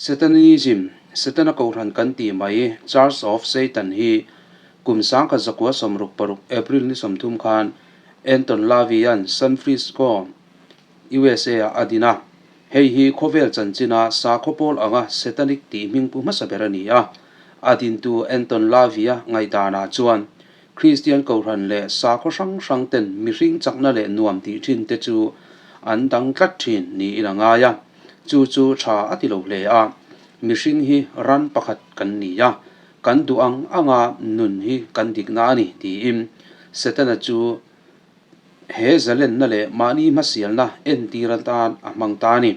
Satanism, Setana Kohhran kan tih mai, Church of Satan hi kum 1966 April ni 30 khan Anton LaVey-a'n San Frisco, USA-ah a din a. Hei hi khawvel chanchina sakhaw pawl anga Satanic tih hming pu hmasa ber a ni a. A dintu Anton LaVey-a ngaihdanah chuan Kristian Kohhran leh sakhaw hrang hrang ten mihring chakna leh nuam tih thin te chu an dang tlat thin niin a ngai a. Chu chu tha a ti lo hle a, mihring hi ran pakhat kan ni a, kan duh ang anga nun hi kan dikna a ni tiin Setana chu he zalenna leh mahni hmasialna entir atan a hmang ta a ni.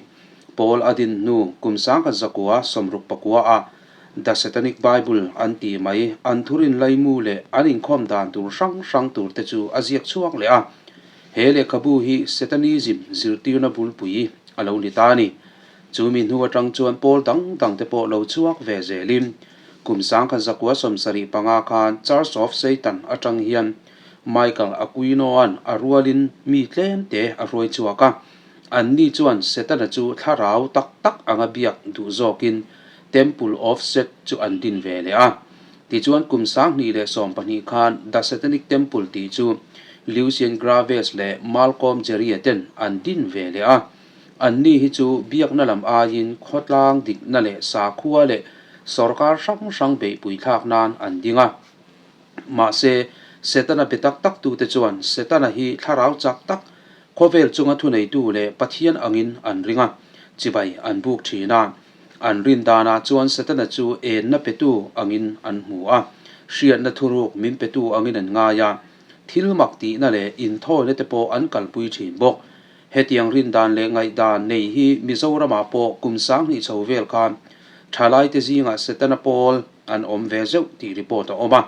Paul a din hnu kum 1969 ah The Satanic Bible an tih mai an thurin laimu leh an inkhawm dan tur hrang hrang tur te chu a ziak chhuak leh a. He lehkhabu hi Satanism zirtirna bulpui a lo ni ta a ni. Chu mi hnu atang chuan pawl dang dang te pawh lo chhuak ve zelin kum 1975 khan Church of Satan atang hian Michael Aquino-a'n a rualin mi tlem te a hruai chhuak a. Anni chuan Setana chu thlarau tak tak anga biak duh zawkin Temple of Set chu an din ve leh a. Tichuan kum 2012 khan The Satanic Temple tih chu Lucien Graves leh Malcolm Jerrie ten an din ve leh a. Anni hi chu biakna lam aiin khawtlang dikna leh sakhua leh sawrkar hrang hrang beihpui thlak nan an ding a. Mahse, Setana be tak tak tute chuan Setana hi thlarau chak tak, khawvel chunga thuneitu leh Pathian angin an ring a, chibai an buk thin a. An rin danah chuan Setana chu enna petu angin an hmu a, hriatna thuruk min petu angin an ngai a, thil mak tihna leh inthawina te pawh an kalpui thin bawk. Hetiang rin dan leh ngaihdan nei hi Mizoramah pawh kum 2000 chho vel khan thalaite zingah Setana pawl an awm ve zeuh tih report a awm a.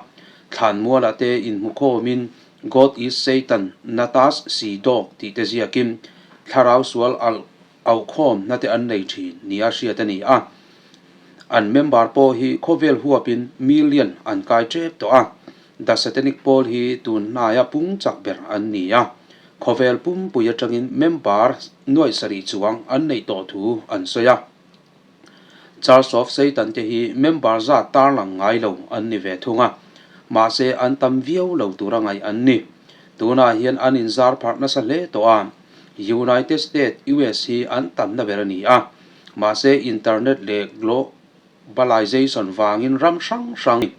Thlanmualah te inhmukhawmin God is Satan, Natas si dog tih te ziakin thlarau sual alh auhkhawm na te an nei thin nia hriat a ni a. An member pawh hi khawvel huapin million an kai tep tawh a. The Satanic pawl hi tun hnaia pung chak ber an ni a. Khawvel pumpui atangin member nuaih sarih chuang an neih tawh thu an sawi a. Church of Satan te hi member zat tarlang ngai lo an ni ve thung a, mahse an tam viau lo tura ngaih an ni. Tunah hian an inzar pharh nasa hle tawh a, United States, US, hi an tamna ber a ni a, mahse internet leh globalization vangin ram hrang hrang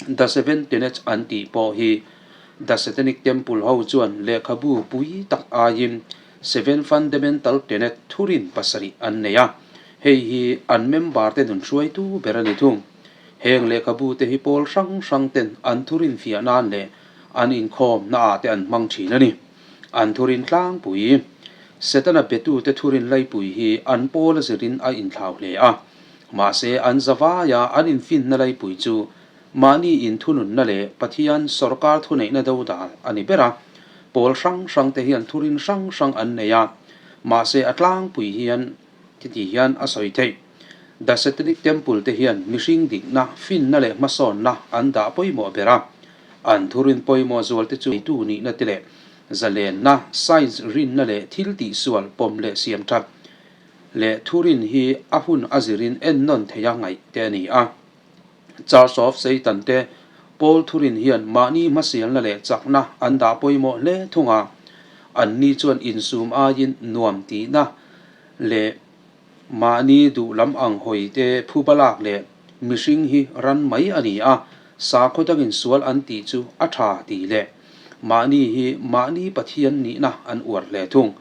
The Seven Tenets an tih pawh hi The Satanic Temple ho chuan lehkhabu pui tak aiin Seven Fundamental Tenet thurin pasarih an nei a, hei hi an member te nun hruaitu ber a ni thung. Heng lehkhabu te hi pawl hrang hrang ten an thurin fiah nan leh an inkhawm na ah te an hmang thin a ni. An thurin tlangpui, Setana betute thurin laipui hi an pawl a zirin a inthlau hle a. Mahse, an zavaia an infinna laipui chu mahni inthununna leh Pathian sawrkar thuneihna dodal a ni ber a. Pawl hrang hrangte hian thurin hrang hrang an nei a, mahse a tlangpui hian titi hian a sawi theih. The Satanic Temple te hian mihring dikna, finna leh hmasawnna an dah pawimawh ber a. An thurin pawimawh zualte chu neitu nihna te leh zalenna, science rinna leh thil tihsual pawm leh siam that leh thurin hi a hun a zirin ennawn theia ngaih te a ni a. Church of Satan te pawl thurin hian mahni hmasialna leh chakna an dah pawimawh hle thung a, anni chuan insum aiin nuam tihna leh mahni duh lam ang hawi te phuba lak leh mihring hi ran mai a ni a, sakhaw dangin sual an tih chu a tha tih leh mahni hi mahni Pathian nihna an uar hle thung.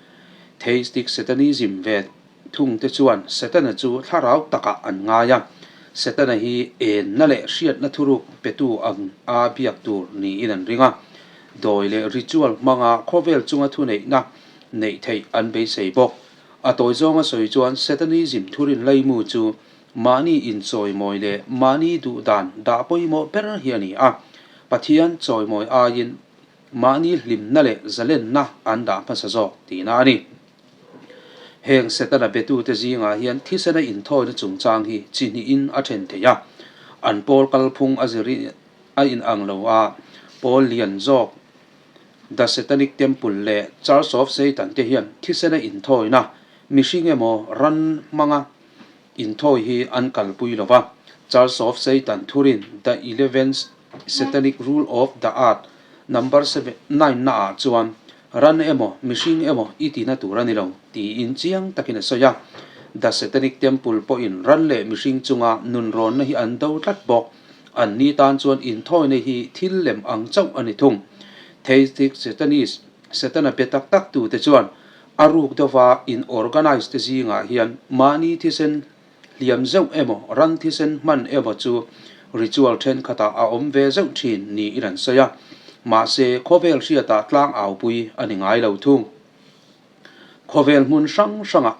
Theistic Satanism ve thung te chuan Setana chu thlarau takah an ngai a, Setana hi enna leh hriatna thuruk petu ang a biak tur niin an ring a, dawi leh ritual hmanga khawvel chunga thuneihna neih theih an beisei bawk. A tawi zawnga sawi chuan Satanism thurin laimu chu mahni inchawimawi leh mahni duhdan dah pawimawh ber hi a ni a, Pathian chawimawi aiin mahni hlimna leh zalenna an dah hmasa zawk tihna a ni. Heng Setana betute zingah hian thisena inthawina chungchang hi chi hnihin a then thei a, an pawl kalphung a zir a inang lo a, pawl lian zawk The Satanic Temple leh Church of Satan te hian thisena inthawina mihring emaw ran hmanga. Inthawi hi an kalpui lo va. Church of Satan thurin The Eleventh Satanic Rule of the Earth Number seven nine naah chuan ran emaw mihring emaw i tina tur a ni lo tiin chiang takin a sawi a. The Satanic Temple pawhin ran leh mihring chunga nunrawnna hi an do tlat bawk. Anni tan chuan inthawina hi thil lem ang chauh a ni thung. Theistic Satanist, Setana be tak tak tute chuan a ruk deuha in organize te zingah hian mahni thisen hliam zeuh emaw ran thisen hman emaw chu ritual thenkhatah a awm ve zeuh thin niin an sawi a, mahse khawvel hriatah tlang aupui a ni ngai lo thung. Khawvel hmun hrang hrangah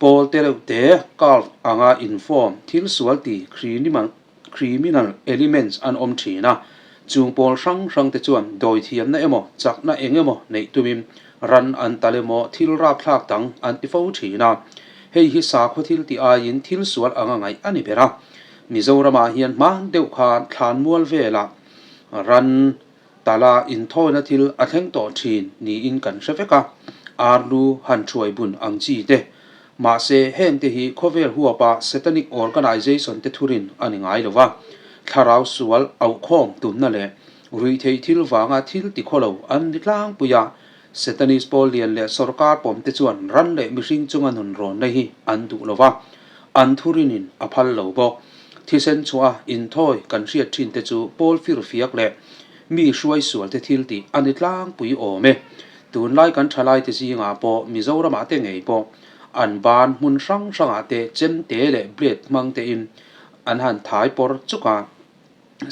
pawl te reuh te cult anga inform thil sual ti criminal elements an awm thin a, chung pawl hrang hrang te chuan dawithiamna emaw chakna eng emaw neih tumin ran an tal emaw thil rapthlak dang an ti fo thin a, hei hi sakhaw thil tih aiin thil sual anga ngaih a ni ber a. Mizoramah hian hman deuh khan thlanmual velah ran tala inthawina thil a thleng tawh thin niin kan hre vek a, arlu han thuai bun ang chi te. Mahse, hengte hi khawvel huapa Satanic Organization te thurin a ni ngai lo va, thlarau sual auhkhawm tumna leh ruihtheih thil vanga thil ti khaw lo an ni tlangpui a, Satanist pawl lian leh sawrkar pawm te chuan ran leh mihring chunga nun rawnna hi an duh lo va, an thurinin a phal lo bawk. Thisen chhuah a inthawi kan hriat thin te chu pawl firfiak leh mi hruai sual te thil tih a ni tlangpui awm e. Tunlai kan thalai te zingah pawh Mizoramah te ngei pawh an ban hmun hrang hrangah te chemte leh blade hmang tein an han thai pawr chuk a.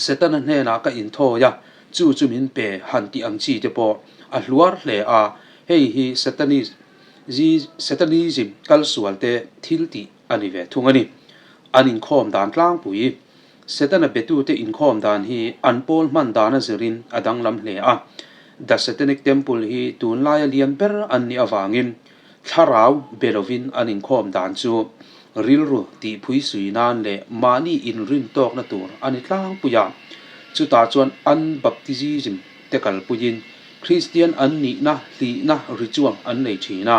Setana hnenah ka inthawi a, chu chu min pe han tih ang chi te pawh a hluar hle a, hei hi Satanism kal sual te thil tih a ni ve thung a ni. An inkhawm dan tlangpui, Setana betute inkhawm dan hi an pawl hman dana zirin a danglam hle a. The Satanic Temple hi tunlaia lian ber an nih avangin Thlarau be lovin an inkhawm dan chu rilru tihphui sui nan leh mahni inrin tawkna tur a ni tlangpui a. Chutah chuan an baptism te kalpuiin Kristian an nihna hlihna ritual an nei thin a.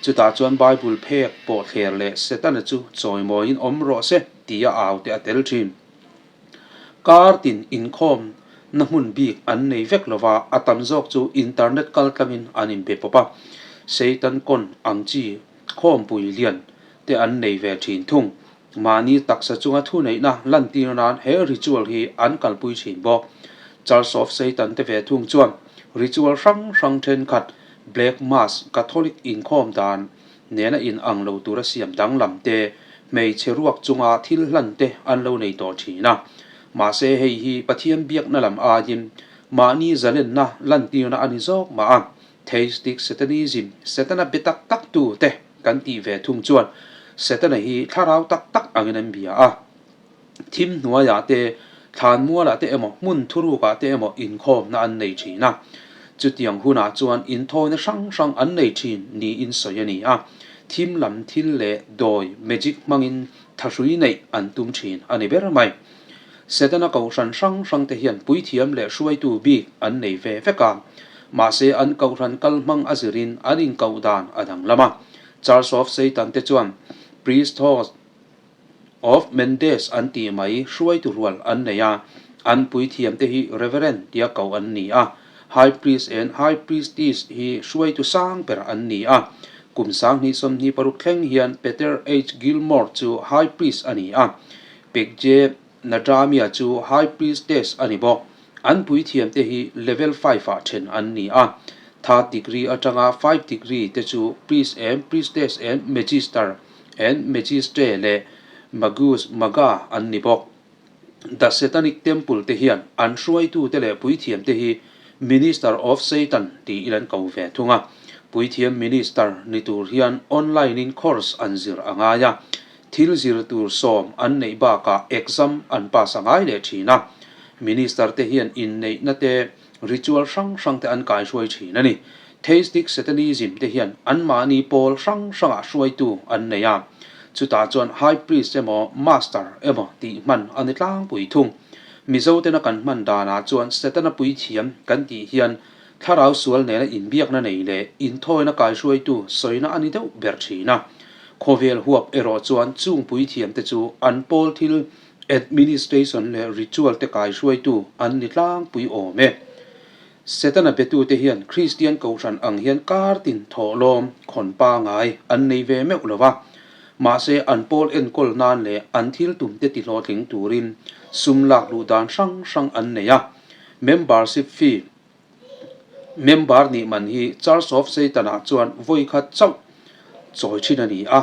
Chutah chuan Bible phek pawhthler leh Setana chu chawimawiin awm rawh se tia au te a tel thin. Kar tin inkhawm na hmun bik an nei vek lo va, a tam zawk chu internet kal tlangin an inbe pawp a. Satan kawn ang chi khawmpui lian te an nei ve thin thung. Mahni taksa chunga thuneihna lantir nan he ritual hi an kalpui thin bawk. Church of Satan te ve thung chuan ritual hrang hrang thenkhat Black Mass, Catholic inkhawm dan, nena in ang lo tura siam danglam te, hmeichhe ruak chunga thil hlan te an lo nei tawh thin a. Mahse hei hi Pathian biakna lam aiin mahni zalenna lantirna a ni zawk mah a. Theistic Satanism, Setana be tak tak tu te kan tih ve thung chuan Setana hi thlarau tak tak angin an bia a. Thim hnuaiah te, thlanmualah te emaw, hmun thurukah te emaw inkhawmna an nei thin a. Chutiang hunah chuan inthawina hrang hrang an nei thin niin sawi a ni a. Thim lam thil leh dawi, magic, hmangin thahrui neih an tum thin a ni ber mai. Setana kohhran hrang hrang te hian puithiam leh hruaitu bik an nei ve vek a. Mahse an kohhran kal hmang a zirin an inkoh dan a danglam a. Church of Satan te chuan Priesthood, Of Mendes an tih mai hruaitu rual an nei a, an puithiam te hi Reverend tia koh an ni a, High Priest and High Priestess hi hruaitu sang ber an ni a. Kum 2026 thleng hian Peter H. Gilmore chu High Priest a ni a, Pekje Nadramia chu High Priestess a ni bawk. An puithiam te hi Level Five ah then an ni a, Third Degree atanga Five Degree te chu Priest and Priestess and Magister and Magistre leh Magus, Maga, an ni bawk. The Satanic Temple te hian an hruaitute leh puithiamte hi Minister of Satan tiin an ko ve thung a. Puithiam Minister ni tur hian online in course an zir a ngai a, thil zir tur sawm an neih bakah exam an pass a ngai leh thin a. Minister te hian inneihna te Ritual hrang hrang te an kaihruai thin a ni. Theistic Satanism te hian anmahni pawl hrang hrangah hruaitu an nei a, chutah chuan High Priest emaw Master emaw tih hman a ni tlangpui thung. Mizo tena kan hman danah chuan Setana puithiam kan tih hian thlarau sual nena inbiakna nei leh inthawina kaihruaitu sawina a ni deuh ber thin a. Khawvel huap erawh chuan chung puithiamte chu an pawl thil administration leh ritual te kaihruaitu an ni tlangpui awm e. Setana betute hian Kristian Kohhran ang hian kar tin thawhlawm khawn pangai an nei ve meuh lo va, mahse an pawl enkawl nan leh an thil tumte tihlawhtling turin sum lak luh dan hrang hrang an nei a, membership fee Member nih man hi Church of Satan-ah chuan vawi khat chauh chawi thin a ni a.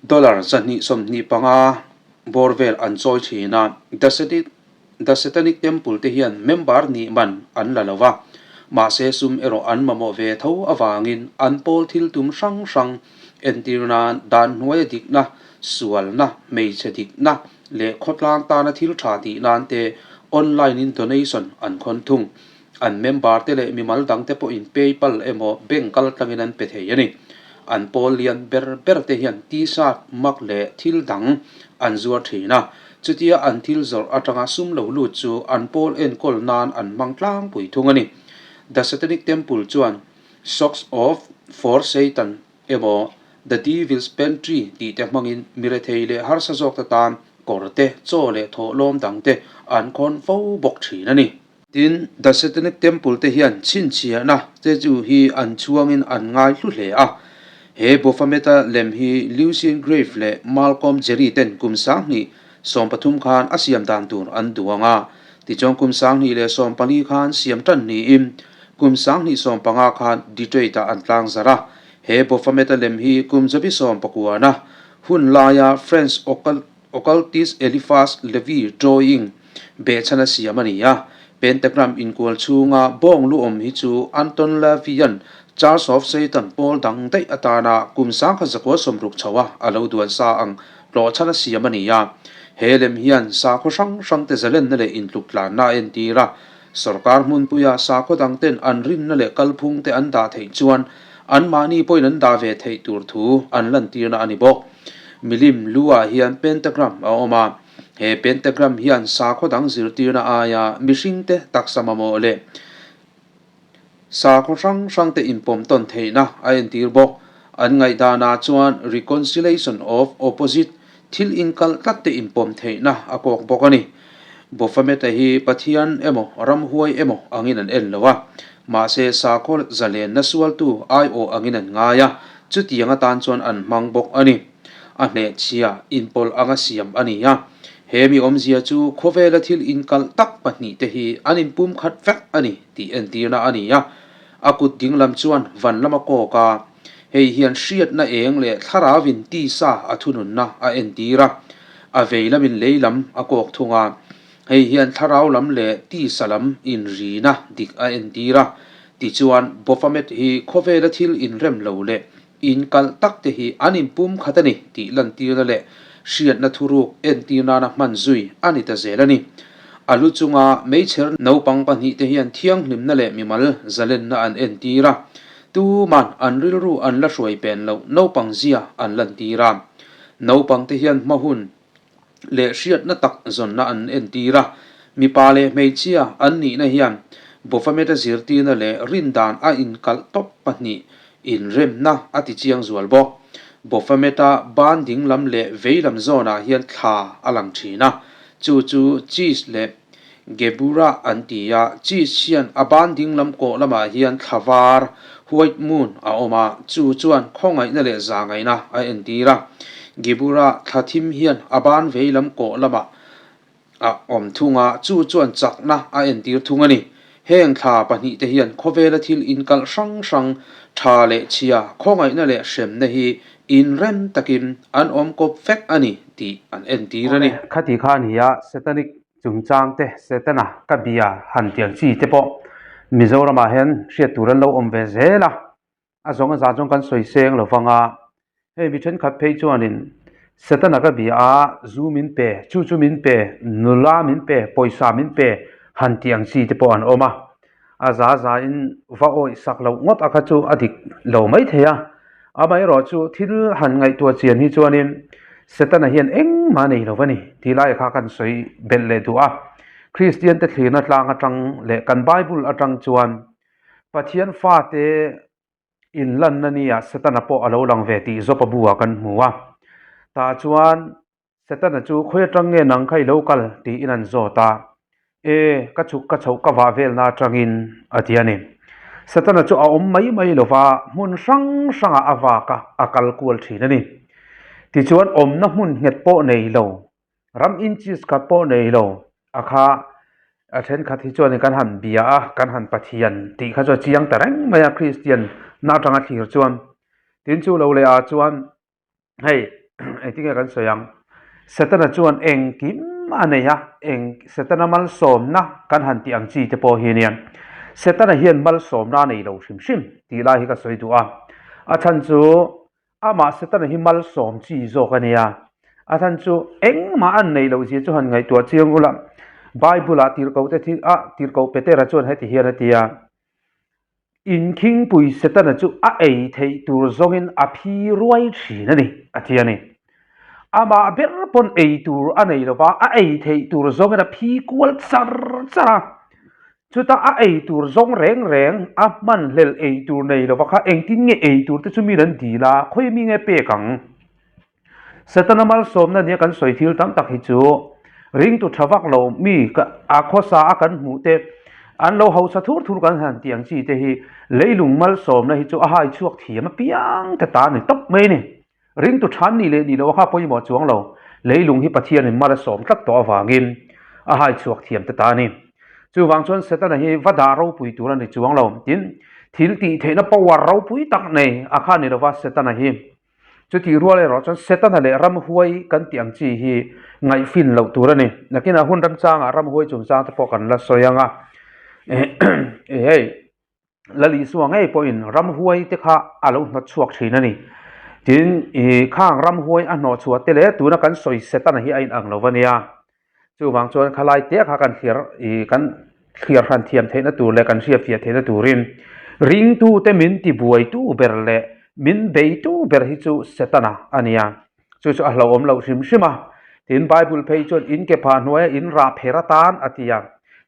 Dollar 225 bawr vel an chawi thin a, The The Satanic Temple te hian member nih man an la lo va, mahse sum erawh an mamawh ve tho avangin an pawl thil tum hrang hrang entir nan dan hnuaia dikna, sualna, hmeichhe dikna, leh khawtlang tana thil tha tih nan te online in donation an khawn thung. An member te leh mimal dang te pawhin PayPal emaw bank kal tlangin an pe thei a ni. An pawl lian ber ber te hian t-shirt, mug leh thil dang an zuar thin a. Chutia an thil zawrh atanga sum lo lut chu an pawl enkawl nan an hmang tlangpui thung a ni. The Satanic Temple chuan Socks of for Satan emaw The Devil's Pantry tih te hmangin mi rethei leh harsa zawk te tan kawr te, chaw leh thawhlawm dang te an khawn fo bawk thin a ni. Tin, The Satanic Temple te hian chhinchhiahna te chu hi an chhuangin an ngai hlu hle a. He Baphomet-a lem hi Lucien Greaves leh Malcolm Jerry ten kum 2013 khan a siam dan tur an duang a. Tichuan kum 2014 khan siam tan niin kum 2015 khan Detroit-ah an tlangzarh a. He Baphomet-a lem hi kum zabi sawmpakuana hun laia French occultist Eliphas Levi drawing behchhan a siam a ni a. Pentagram inkual chhunga bawng lu awm hi chu Anton LaVey-a'n Church of Satan pawl dang daih atana kum 1960 chhoa a lo duan sa ang tlawhchhan a siam a ni a. He lem hian sakhaw hrang hrangte zalenna leh intluktlanna a entir a. Sorkar hmunpuia sakhaw dangten an rinna leh kalphungte an dah theih chuan anmahni pawhin an dah ve theih tur thu an lantirna a ni bawk. Milim lu-ah hian pentagram a awm a, he pentagram hian sakhaw dang zirtirna aia mihringte taksa mamawh leh sakhaw hrang hrangte inpawm tawn theihna a entir bawk. An ngaihdanah chuan reconciliation of opposite thil inkalh tlatte inpawm theihna a kawk bawk a ni. Baphomet-a hi Pathian emaw ramhuai emaw angin an en lo a, mahse sakhaw zalenna sualtu aiawh angin an ngai a, chutiang atan chuan an hmang bawk a ni. A hnehchhia inpawlh anga siam a ni a, he mi awmzia chu khawvela thil inkalh tak pahnihte hi an inpum khat vek a ni tih entirna a ni a. A kut dinglam chuan van lama kawk a, hei hian hriatna eng leh thlarauin tisa a thununna a entir a, a vei lamin lei lam a kawk thung a, hei hian thlarau lam leh tisa lam inrina dik a entir a. Tichuan, Baphomet hi khawvela thil inrem lo leh inkalh tak te hi an inpum khat a ni tih lantirna leh hriatna thuruk entir nana hman zui a ni ta zel a ni. A lu chunga meichher naupang pahnihte hian thianghlimna leh mimal zalenna an entir a, tuman an rilru an la hruai pen loh naupang zia an lantir a. Naupangte hian hma hun leh hriatna tak zawnna an entir a, mipa leh hmeichhia an nihna hian Baphomet-a zirtirna leh rindan a inkalh tawp pahnih inremna a ti chiang zual bawk. Baphomet-a ban dinglam leh veilam zawnah hian thla a lang thin a, chu chu Cheese leh Gebura an ti a, Cheese hian a ban dinglam kawh lamah hian thla var, white moon, a awm a, chu chuan khawngaihna leh zahngaihna a entir a. Gebura thla thim hian a ban veilam kawh lamah a awm thung a, chu chuan chakna a entir thung a ni. Heng thla pahnihte hian khawvela thil inkalh hrang hrang, tha leh chhia, khawngaihna leh hremna hi inrem takin an awm kawp vek a ni tih an entir a ni. Khati kha a ni a, Satanic chungchang te, Setana ka bia han tiang chi te pawh Mizoramah hian hriat tur an lo awm ve zel a, a zawng a zah chuan kan sawi seng lo vang a, hei mi thenkhat phei chuanin Setana ka bia a, zu min pe, chu chu min pe, nula min pe, pawisa min pe han tih ang chi te pawh an awm a, a za zain va awih sak loh ngawt a kha chu a dik lo mai thei a, amaherawh chu thil han ngaihtuah chian hi chuanin Setana hian engmah nei lo a ni tih lai kha kan sawi belh leh duh a, Kristian te thlirna tlang atang leh kan Bible atang chuan Pathian fate. Inlanna nia Setana pawh a lo lang ve tih Jopa bu ah kan hmu a. Tah chuan Setana chu khawi atang nge nang kha i lo kal tiin an zawt a. E, ka chhuk ka chhoh ka vah velna atangin a ti a ni. Setana chu a awm mai mai lo va, hmun hrang hrangah a vak a, a kal kual thin a ni. Tichuan awmna hmun nghet pawh nei lo, ram inches khat pawh nei lo a kha a thenkhat hi chuanin kan han bia a, kan han Pathian tih kha chu a chiang ta reng mai a Kristian na atanga thlir chuan. Tin chu lo leh ah chuan hei engtin nge kan sawi ang Setana chuan engkim a nei a, eng Setana malsawmna kan han tih ang chi te pawh hi nia. Setana hian malsawmna a nei lo hrim hrim tih lai hi ka sawi duh a, a chhan chu Amah Setana hi malsawm chi zawk a nia. A chhan chu engmah an neih loh zia chu han ngaihtuah chiang ula. Bible-ah tirhkoh te thil ah tirhkoh Petera chuan heti hian a ti a, Inkhingpui Setana chu a ei theih tur zawngin a phi ruai thin a ni, a ti a ni. Amah ber pawn ei tur a nei lova, a ei theih tur zawngin a phi kual char char a. Chuta a ei tur zawng reng reng a hmanhlel ei tur nei lova kha engtin nge ei tur te chu min an dil a, khawi mi nge pek ang? Setana malsawmna nia kan sawi thil tam tak hi chu ringtu tha vak lo mi a khawsa a kan hmuh te an lo hausa thur thur kan han tih ang chi te hi leilung malsawmna hi chu a hai chhuak thiam apiang te ta a ni tawp mai a ni. Ringtu than ni leh ni lo a kha pawimawh chuang lo. Leilung hi Pathianin mal a sawm tlat tawh avangin a hai chhuak thiam te ta a ni. Chuvang chuan Setana hi va dah ropui tur a ni chuang lo. Tin, thil tih theihna power ropui tak nei a kha ni lova Setana hi. Chutih rual erawh chuan Setana leh ramhuai kan tih ang chi hi ngaihfin loh tur a ni. Nakinah hun ramchangah ramhuai chungchang te pawh kan la sawi ang a. Hei. Lal Isua ngei pawhin ramhuai te kha a lo hnawt chhuak thin a ni. Tin, ih khang ramhuai a hnawh chhuah te leh tuna kan sawi Setana hi a inang lo va nia. Chuvang chuan khalai te kha kan thliar ih kan thliar hran thiam theihna tur leh kan hriatfiah theihna turin ringtute min tibuaitu ber leh min beitu ber hi chu Setana a nia. Chu chu a hlauhawm loh hrim hrim a. Tin, Bible phei chuan in ke phah hnuaia in rah pher atan a ti a.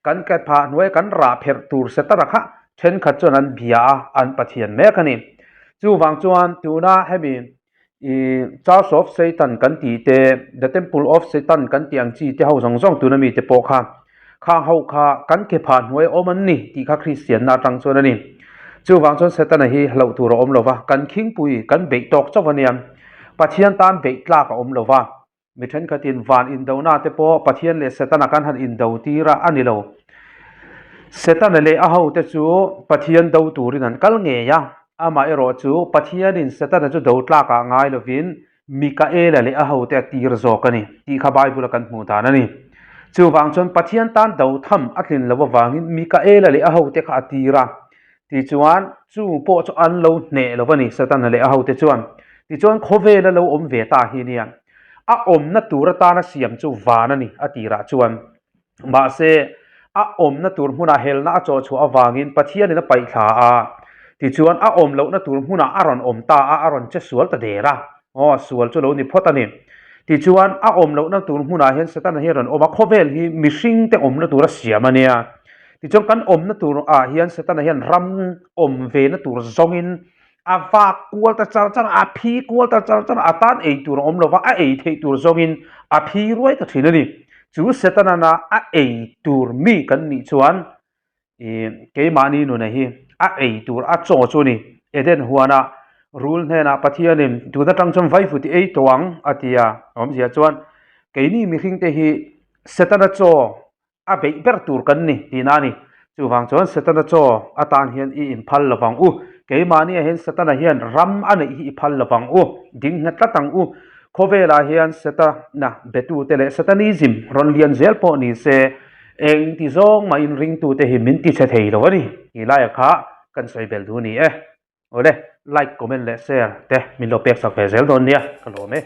Kan ke phah hnuaia kan rah pherh tur Setana kha thenkhat chuan an bia a, an Pathian mek a ni. Chuvang chuan tuna hemi i Church of Satan kan tih te, The Temple of Satan kan tih ang chi te ho zawng zawng tuna mite pawh kha Khang ho kha kan ke phah hnuai awm an ni tih kha Kristianna atang chuan a ni. Chuvang chuan Setana hi hlauh tur a awm lo va, kan khingpui kan beih tawk chauh a nia. Pathian tan beih tlak a awm lo va. Mi thenkhatin van indona te pawh Pathian leh Setana kan han indo tir a, a ni lo. Setana leh a hote chu Pathian do turin an kal ngei a, amaherawh chu Pathianin Setana chu do tlakah ngai lovin Mikaela leh a hote a tir zawk a ni tih kha Bible-a kan hmuh dan a ni. Chuvang chuan Pathian tan do tham a tlin loh avangin Mikaela leh a hote kha a tir a. Tichuan, chu pawh chu an lo hneh lo a ni, Satana leh a hote chuan. Tichuan, khawvela lo awm ve ta hi nia. A awmna tur atana siam chu van a ni, a tirah chuan. Mahse, a awmna tur hmunah helna a chawh chhuah avangin Pathianin a paih thla a, tichuan a awm lohna tur hmunah a rawn awm ta a, a rawn che sual ta der a. Aw, sual chu lo ni phawt a ni. Tichuan, a awm lohna tur hmunah hian Setana hi a rawn awm a, khawvel hi mihringte awmna tur a siam a nia. Tichuan, kan awmna tur ah hian Setana hian ram awm vena tur zawngin a vak kual ta char char a, a phi kual ta char char a, a tan ei tur a awm lo va, a ei theih tur zawngin a phi ruai ta thin a ni. Chu Setana a ei tur mi kan nih chuan ih keimahni nuna hi a ei tur a chaw chu a ni. Eden huanah rul hnenah Pathianin tun atang chuan vaivut i ei tawh ang a ti a, awmzia chuan keini mihringte hi Setana chaw A beih ber tur kan ni tihna a ni. Chuvang chuan Setana chaw atan hian i inphal lo vang u. Keimahniah hian Setana hian ram a neih hi i phal lo vang u. Ding nghet tlat ang u. Khawvelah hian Setana betute leh Satanism rawn lian zel pawh ni se, eng ti zawng mahin ringtute hi min tichhe thei lo a ni tih laia kha kan sawi bel duh a ni e. Awle, like, comment leh share te min lo pek sak ve zel dawn nia, ka lawm e.